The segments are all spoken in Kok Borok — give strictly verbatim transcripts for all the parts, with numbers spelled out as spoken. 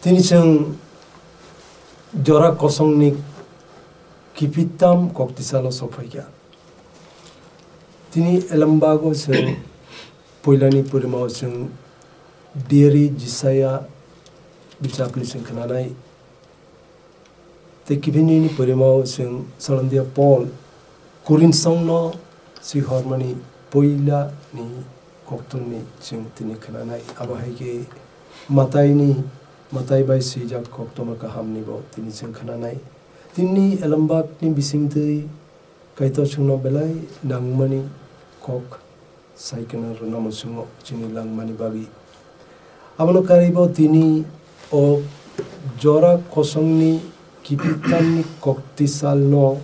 Tini chwng jora kosongni kiphiltam koktisalo sokphaikha. Tini elembago chwng puilani porimao chwng diary Jisaya bijapni chwng khnanai. Tei kiphilnini porimao chwng Solondia Paul Korinsongno swihormani puilani koktwmni chwng tini khnanai. Abo hai khe Mataini, Matai bai swijak koktwma kahamnibo tini chwng khnanai. Tini elembakni bisingtwi Kaitor chwngno belai nangmani kok sai kheno rwna muchungo chini langmani bagwi. Abono karwibo tini o jora kosongni kiphiltamni koktisalno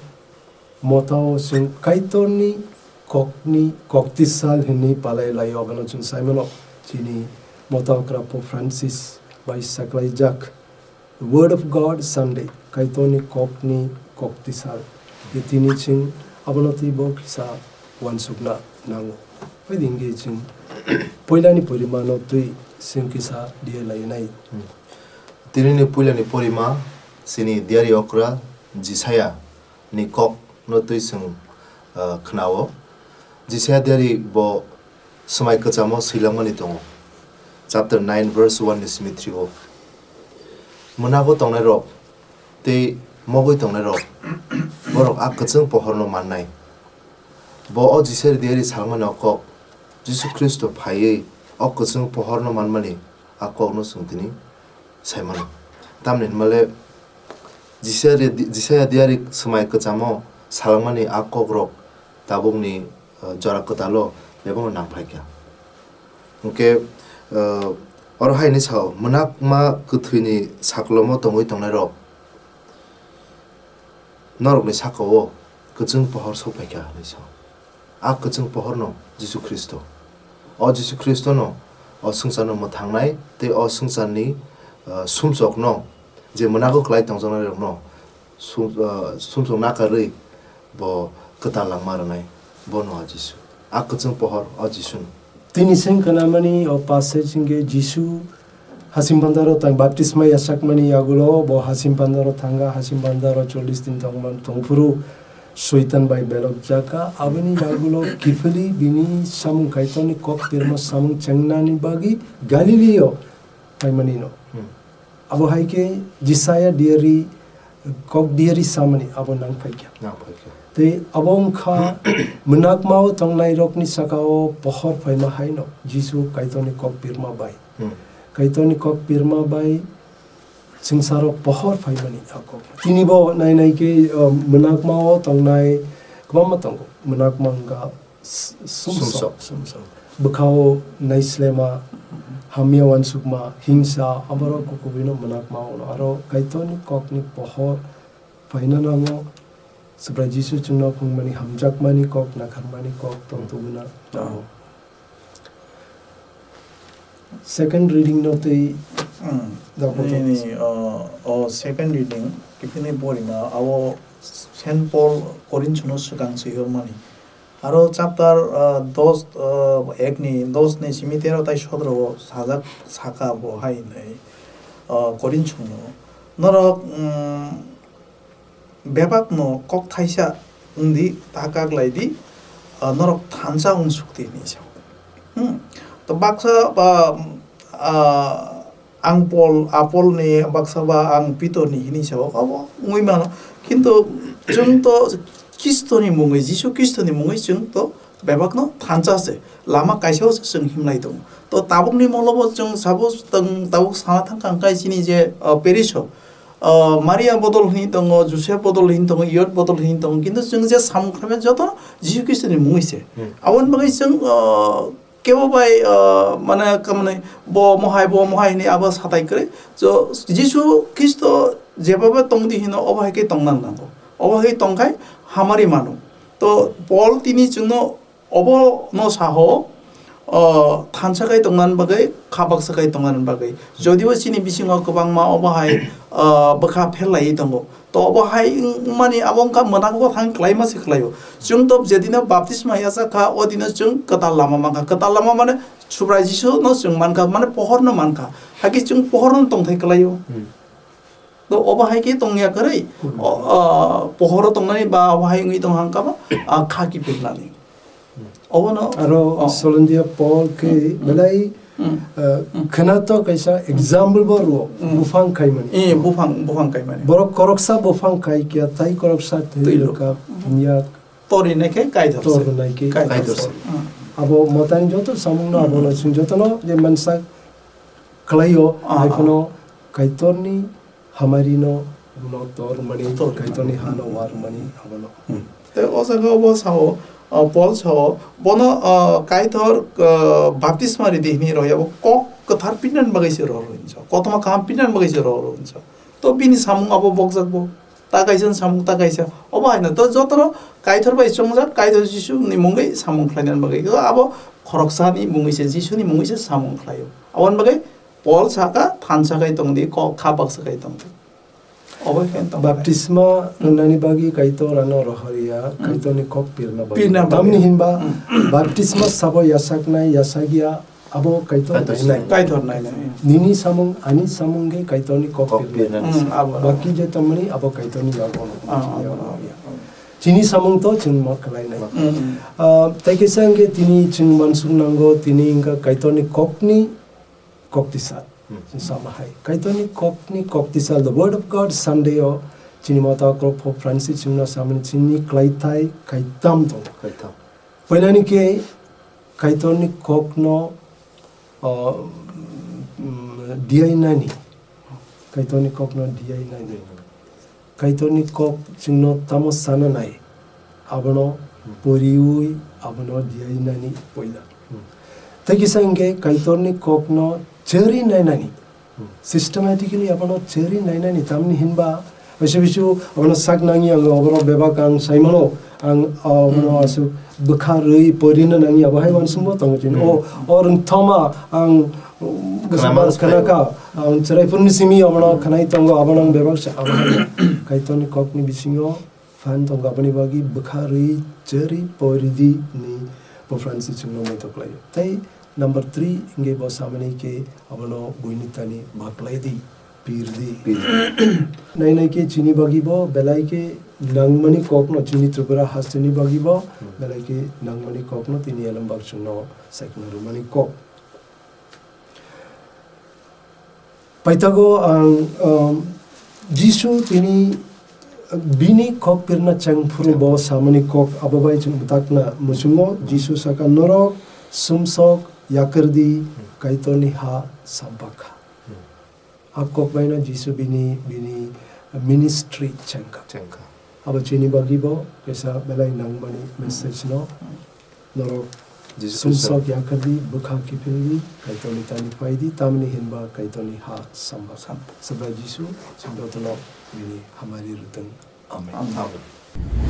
motao chwng Kaitorni kokni koktisal hinwi palai laio. Abono chwng sai mano chini motao okra Pope Francis bai saklaijak. Word of God Sunday, Kaitorni kokni koktisal. Tei tini chwng abono twibo kisa uansukna nango. Phai di hwnkhe chwng puilani porimano twi chwng kisa diary lainai. Hmm. Tinini puilani porima chini diary okra Jisaya ni kok no twi chwng, ah, khnao. Jisaya diary bo swmai kwchamo swilangmani tongo. Chapter nine verse one ni simi three o. Mwnago tongnairok tei mogwi tongnairok, borok a kwchwng pohorno mannai. Bo o Jisaya diary salmani o kok, Jisu Khristo phaiwi o kwchwng pohorno manmani a kokno chwng tini sai mano. Tamni hwnmale Jisaya, Jisaya diary swmai kwchamo salangmani a kokrok tabukni, uh, jora kwtalo bebakno nang phaikha. Hwnkhe, uh, oro haini sao, "Mwnakma kwthwini saklomo tongwi tongnairok norokni saka-o kwchwng pohor sok phaikha," hwnwi sao. A kwchwng pohorno Jisu Khristo. O Jisu Khristono o swngcharno mwthangnai tei o swngcharni, uh, sumsokno, je mwnago klai tongjaknairokno sum-, uh, sumsok nakarwi bo kwtal langma rwnai, bono o Jisu. A kwchwng pohor o Jisuno. Tini chwng khnamani o passage hwnkhe Jisu Hasim bandaro tang baptisma yachakmani yagulo bo hasim bandaro thanga, hasim bandaro chollish din tongman tongphuru Soitan bai belokjakha. Aboni yagulo kiphilwi bini samung Kaitorni kok pirma samung chengnani bagwi Galileo phaimani no. Hmm. Abo hai khe Jisaya diary kok diary samani abo nang phaikha. Nang phaikha. Tei abo wngkha mwnakmao tongnairokni sakao pohor phaima haino Jisu Kaitorni kok pirma bai. Hmm. Kaitorni kok pirma bai swngcharo pohor phaimani a kok. Tinibo nainai khe, uh, mwnakmao tongnai kwbangma tongo. Mwnakma wngkha s-, sumsok, sumsok. Sumsok. Bwkhao naislema, hamya uansukma, hingsa, aborok kukubuino mwnakma ono. Aro Kaitorni kokni pohor phaina nango. Subrai Jisu chwngno phungmani hamjakmani kok, nakharmani kok tong tubuna nango. Second reading no tei Hmm. Dapo Nini, uh, o second reading, kiphilni porima, abo Saint Paul Korinthno swkang swihormani. Aro chapter, uh, dos, uh, ek ni, dos ni simi tero tai sotro o sajak saka bo hai hinwi, uh, Korinthno. Norok, um, bebakno kok thaisa wngdi, ta kak lai di, ah, norok thansa wng suk di hinwi sa-o. Hmm. To baksa ba, ah, ang Pol, Apolni, baksa ba ang Pitorni hinwi sa-o, abo wngwi mano. Kintu chwng to Khristoni mungwi, Jisu Khristoni mungwi chwng to bebakno thansa se, lama kaisa o se chwng himlai tongo. To tabukni molo bo chwng sabo tong, tabuk sana thang kha hwnkhe chini je, ah, parish o, ah, Maria bodol hwnwi tongo, Joseph bodol hwnwi tongo, Iyot bodol hwnwi tongo, kintu chwng je samung khlaimani jotono Jisu Khristoni mungwi se. Hmm. Aboni bagwi chwng, ah, kebo bai, ah, mane, kamani bo mohai, bo mohai hwnwi abo satai kwrwi. So, Jisu Khristo jeba bai tongdi hino, obo hai khe tongna nango. Obo hai tongkhai hamari mano. To Pol tini chwngno obo no saho, O thansa khai tongna bagwi, kha baksa khai tongna bagwi. Jodibo chini bisingo kwbangma obo hai, o, bwkha pherlaiwi tongo. To obo hai wng-, wngmani abo wngkha mwnak bwthang kwlaima se kwlaio. Chwng to jedino baptisma yachak kha, o dino chwng kwtal lama mankha. Kwtal lama mane Subrai Jisu no chwng mankha, mane pohor no mankha. Hakhe chwng pohor no tongthai kwlaio. Hmm. To obo hai khe tongya kwrwi, Hmm. o, o, pohoro tongnani ba obo hai wngwi tong hangkha ba, a, kha kiphilnani. Obono, Aro oh. Solondia Paul khe Hmm. belai, Hmm. uh, Hmm. khwnato kaisa example bo rwo, Hmm. buphang kaimani. Eh, buphang, buphang kaimani. Borok koroksa buphang kai kya, tai koroksa twi Twi rwkha, rwkha. Hmm. Hinya Tor rinai khe Kaitor tor se. Rinai khe Kaitor Kaitor se. se. Hmm. Abo mwtani joto samung no Hmm. abono chwng jotono je mansa khlaio, Ah, hai phano ah. Kaitorni hamari no, no tor mani, Tor Kaitorni mani. Ha no war mani abono. Hmm. Tei o jaga o bo sao, o, Paul sao, bono, o, Kaitor, o, baptisma ridi hini rw ya, bo kok kwthar pinani bagwi se rw rw hinsa. Kothoma kaham pinani bagwi se rw rw hinsa. To bini samung abo bokjak bo. Ta kaisa samung ta kaisa. Obo hai no to jotono Kaitor bai chongjak, Kaitor Jisu ni mungwi samung khlainani bagwi. To abo khoroksani mungwi se, Jisu ni mungwi se samung khlaio. Aboni bagwi Paul saka, thansa kai tongdi, kok kha baksa kai tongdi. Obo khe tong. Baptisma rwnani bagwi Kaitor ano rohor ya, Hmm. Kaitorni kok pirna bagwi. Pirna bagwi. Tamni hinba Hmm. baptisma sabo yasaknai, yasakya, abo Kaitor Kaitor nainai. Kaitor nainai. Nini samung, ani samung ge Kaitorni kok Kok pirnai. Pirnani Hmm, samung. Abo. Baki je tongmani abo Kaitorni yago. Ah, ah, Yago ah, ya. Chini samung to chwng ma khlainai. Hmm. Ah, tei kisa hwnkhe tini chwng mansuk nango, tini hwnkha Kaitorni kokni kok tisa. Hmm. Sama hai. Kaitorni kokni kok tisa, the Word of God Sunday o chini mata kok Pope Francis chwngno samani chini klaithai kaitam tongo. Kaitam. Poilani khe Kaitorni kokno, o, mm, diyainani. Kaitorni kokno diyainani. Kaitorni kok chwngno tamo sana nai, abono Hmm. poriwi abono diyainani poila. Hmm. Tei kisa hwnkhe Kaitorni kokno cheri nainani. Hmm. Systematically abono cheri nainani tamni hinba, bisu bisu abono sak nangya ang oborok bebak ang saimano, ang, ah, abono Hmm. aswk bwkha rwi porina nangya, abo hai uansukbo tongo chini. Hmm. O, o rwngthoma ang, um, Khwnama bwswk rwkha. Khnaka, ang chwraipurni simi abono Hmm. khwnai tongo, abono ang bebak sa, abo hai Kaitorni kokni bisingo phan tongo, aboni bagwi bwkha rwi cheri poridi ni bo Francis chwngno muitok khlaio. Tei number three hwnkhe bo samani khe abono buini tani baklai di, pir di. Pir di. Nainai khe chini bagwi bo belai khe nangmani kokno, chini Tripura hasteni bagwi bo Hmm. belai khe nangmani kokno tini elem bakchwngno saikna rwmani kok. Paithago ang, um, Jisu tini bini kok pirna chengphuru bo samani kok abo bai chwng bwtakna muchungo. Jisu saka, "Norok sumsok yakardi, Kaitorni ha sampakha." Hmm. A kok baino Jisu bini, bini ministry chengkha. Chengkha. Abo chini bagwi bo kaisa belai nangmani message no. Hmm. Norok Jisu Khristo. Sumsok yakardi, bwkha kiphildi, Kaitorni tani phaidi, tamni hinba Kaitorni ha samba. Sam. Subrai Jisu, chwng jotono bini hamari rwtwng. Amen. Amen.